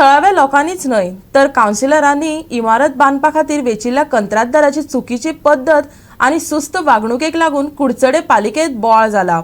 थळाव्या लोकांनीच न्हय तर कावन्सिलरांनी इमारत बांदपा खातीर वेचिल्ल्या कंत्राटदाराची चुकीची पद्दत आनी सुस्त वागणुकेक लागून कुडचडे पालिकेत बोवाळ जाला.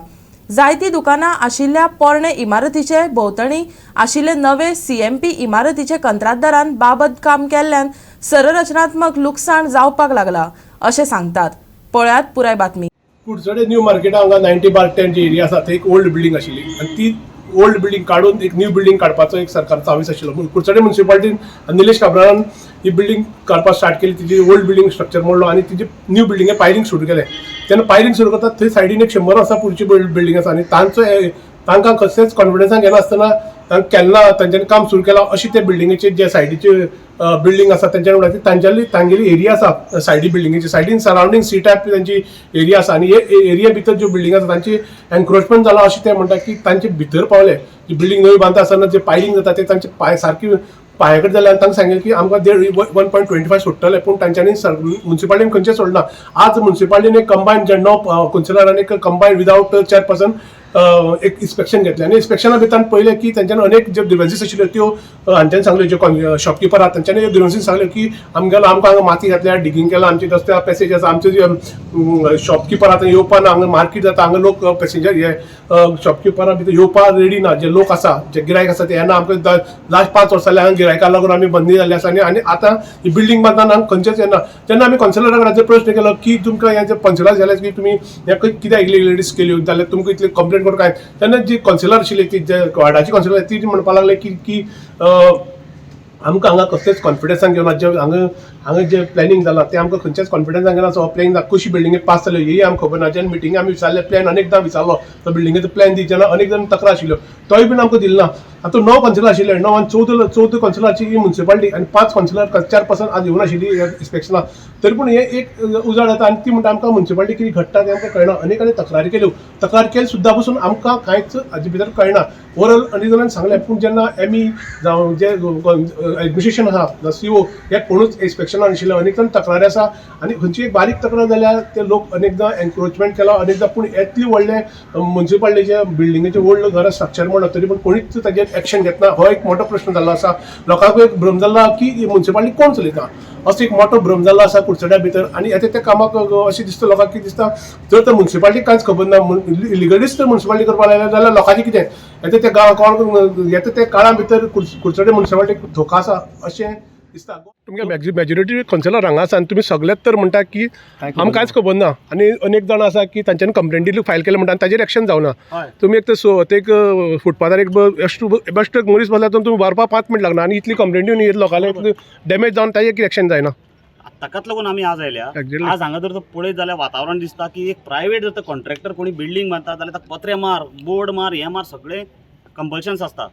जायतीं दुकानां आशिल्ल्या पोरणे इमारतीचे भोंवतणी आशिल्ले नवे सीएमपी इमारतीचे कंत्राटदारान बाबत काम केल्ल्यान संरचनात्मक लुकसाण जावपाक लागला अशें सांगतात. पळयात पुराय बातमी. कुडचडे न्यू मार्केटा हांगा 90/10 जी एरिया आसा, थंय एक ओल्ड बिल्डींग आशिल्ली आनी ती ओल्ड बिल्डींग काडून एक न्यू बिल्डींग काडपाचो एक सरकारचो हावेस आशिल्लो. पूण कुडचडे म्युन्सिपालिटीन निलेश काब्रालान ही बिल्डींग काडपाक स्टार्ट केली. तिजी ओल्ड बिल्डींग स्ट्रक्चर मोडलो आनी तिजी न्यू बिल्डिंगे पायलिंग सुरू केलें. तेन्ना पायलिंग सुरू करता थंय सायडीन एक 100 वर्सां पुरची बिल्डींग आसा आनी तांचो तांकां कसलेच कॉन्फिडन्सान घेनासतना तांकां केन्ना तांच्यांनी काम सुरू केलां अशी ते बिल्डिंगेचे जे सायडीचे बिल्डींग आसा तेंच्यानी म्हणटा ती तांच्याली तांगेली एरिया आसा. सायडी बिल्डिंगेची सायडीन सरावंडींग सी टायप तांची एरिया आसा आनी हे एरिया भितर ज्यो बिल्डींग आसा तांची एनक्रोचमेंट जाला अशें ते म्हणटा की तांचे भितर पावले. जी बिल्डींग नवी बांदता आसतना जे पायलिंग जाता ते तांचे पांय सारकी पांया कडेन जाले आनी तांकां सांगलें की आमकां 1.25 सोडटले, पूण तांच्यांनी म्युन्सिपालिटीन खंयचें सोडना. आज म्युन्सिपालिटीन एक कंबायन जे णव कावन्सिलरांनी एक कंबायन विदावट चेअरपर्सन एक इन्स्पेक्शन घेतलें आनी इन्स्पेक्शना भितर पळयलें की तांच्यांनी अनेक ज्यो ग्रिवन्सीस आशिल्ल्यो त्यो हांच्यांनी सांगल्यो. ज्यो शॉपकिपर आहात तांच्यांनी ह्यो ग्रिवन्सीस सांगल्यो की आमगेलो आमकां हांगा माती घातल्या, डिगींग केलां, आमचे रस्त्यार पॅसेज आसा, आमचे जे शॉपकिपर आतां येवपा ना, हांगा मार्केट जाता, हांगा लोक पॅसेंजर हे शॉपकिपरा भितर येवपा रेडी ना. जे लोक आसा, जे गिरायक आसा ते येना. आमकां लास्ट 5 वर्सां जाले हांगा गिरायका लागून आमी बंदी जाल्ली आसा आनी आतां ही बिल्डींग बांदतना हांगा खंयचेच येना. तेन्ना आमी कावन्सिलरा कडेन प्रश्न केलो की तुमकां हें जे कावन्सिलर जाले की तुमी हें कित्याक इलिगलिटीज केल्यो जाल्यार तुमकां इतली कंप्लेन करून काय? तेन्ना जी कावन्सिलर आशिल्ली ती जे वॉर्डाची कावन्सिलर ती म्हणपाक लागले की की आमकां हांगा कसलेच कॉन्फिडन्सान घेवना. जे हांगा हांगा जे प्लॅनिंग जालां तें आमकां खंयच्याच कॉन्फिडन्सान घेना. सो प्लॅनिंग कशी बिल्डिंगे पास जाल्यो हेय आमकां खबर ना. जेन्ना मिटिंगे आमी विचारलें, प्लॅन अनेकदां विचारलो, तो बिल्डिंगेचो प्लॅन दी जेन्ना अनेक जाण तक्रार आशिल्ल्यो, तोय बीन आमकां दिलो ना. आतां 9 कावन्सिलर आशिल्ले, 9 आनी 14 कावन्सिलराची ही म्युन्सिपालिटी आनी 5 कावन्सिलर चेअरपर्सन आज येवनाशिल्ली इन्स्पेक्शनाक. तरी पूण हे एक उजाड जाता आनी ती म्हणटा आमकां म्युन्सिपालिटी कितें घडटा तें आमकां कळना. अनेकांनी तक्रारी केल्यो, तक्रार केली सुद्दां पसून आमकां कांयच हाजे भितर कळना. ओवरऑल अनेक जाणांनी सांगलें, पूण जेन्ना एमई जावं जे एडमिनिस्ट्रेशन आसा, सीओ, हे कोणूच इन्स्पेक्शनाक नाशिल्ले. अनेक जाण तक्रारी आसा आनी खंयची एक बारीक तक्रार जाल्यार ते लोक अनेकदां एनक्रोचमेंट केला अनेकदां. पूण इतली व्हडलें म्युन्सिपालिटीचे बिल्डिंगेचें व्हडलें घरां स्ट्रक्चर म्हणलो तरी पूण कोणीच ताजेर एक्शन घेतना हो एक मोठो प्रश्न जाल्लो आसा. लोकांक एक भ्रम जाल्लो की ही म्युन्सिपालिटी कोण चलयता असो एक मोठो भ्रम जाल्लो आसा कुडचड्या भितर. आनी येता त्या कामाक अशें दिसता लोकांक की दिसता जर तर म्युन्सिपालिटी कांयच खबर ना, इलिगलीच तर म्युन्सिपालिटी करपाक लागल्या जाल्यार लोकांचें कितें येता त्या गांव कोण येता त्या काळा भितर कुडचडे म्युन्सिपालिटीक धोका आसा अशें दिसता. तुमगे मेजॉरिटी कावन्सिलर हांगा आसा आनी तुमी सगळेच तर म्हणटा की आमकां कांयच खबर ना आनी अनेक जाण आसा की तांच्यांनी कंप्लेन दिली, फायल केलें म्हणटा आनी ताजेर एक्शन जावना. तुमी एक तर ते एक फुटपाथार एक बेश्ट बेश्ट एक मनीस बसला तर तुमी व्हरपाक 5 मिनट लागना आनी इतली कंप्लेन दिवन लोकांले इतली डॅमेज जावन ताजेर कितें एक्शन जायना. ताकाच लागून आमी आज आयल्या. आज हांगा जर पळयत जाल्यार वातावरण दिसता की एक प्रायवेट जर कॉन्ट्रॅक्टर कोणी बिल्डींग बांदता जाल्यार ताका पत्रे मार, बोर्ड मार, हें मार, सगळें कंपल्शन्स आसता.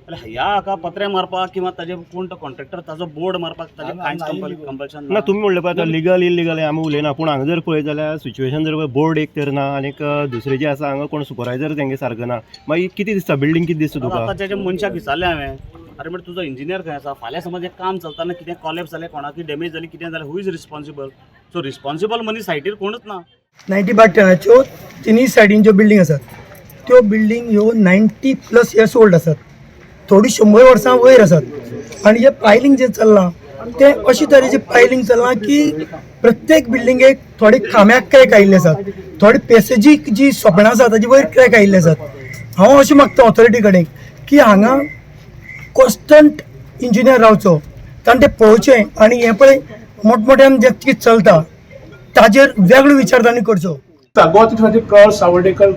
जाल्यार ह्या हाका पत्रे मारपाक किंवा ताजे कोण तो कॉन्ट्रॅक्टर ताजो बोर्ड मारपाक ताजें कांयच कंपल्शन ना. तुमी म्हणले पळय आतां लिगल इलिगल हें आमी उलयना, पूण हांगा जर पळयत जाल्यार सिच्युएशन जर बोर्ड एक तर ना आनीक दुसरें जें आसा हांगा कोण सुपरवायजर तेंगे सारको ना. मागीर कितें दिसता, बिल्डींग कितें दिसता तुका? आतां जे मनशाक विचारलें हांवें, अरे म्हणजे तुजो इंजिनियर खंय आसा? फाल्यां समज एक काम चलतना कितें कॉलेप्स जालें, कोणाकूय डॅमेज जाली, कितें जालें, who is responsible? So responsible मनीस सायटीर कोणूच ना. 90/10च्यो तिनूय सायडीन ज्यो बिल्डींग आसात त्यो बिल्डींग ह्यो 90+ इयर्स ओल्ड आसात, थोडी 100 वर्सां वयर आसात. आनी जें पायलिंग जें चल्लां तें अशे तरेचें पायलिंग चल्लां की प्रत्येक बिल्डिंगेक थोडे खांब्याक क्रॅक आयिल्ले आसात, थोडे पॅसेजीक जी सोपणां आसात ताजे वयर क्रॅक आयिल्ले आसात. हांव अशें मागता ऑथॉरिटी कडेन की हांगा कॉन्स्टंट इंजिनियर रावचो, ताणें तें पळोवचें आनी हें पळय मोठमोठ्यान जें कितें चलता ताजेर वेगळो विचार तांणी करचो. गोवा प्रवास सावर्डेकर.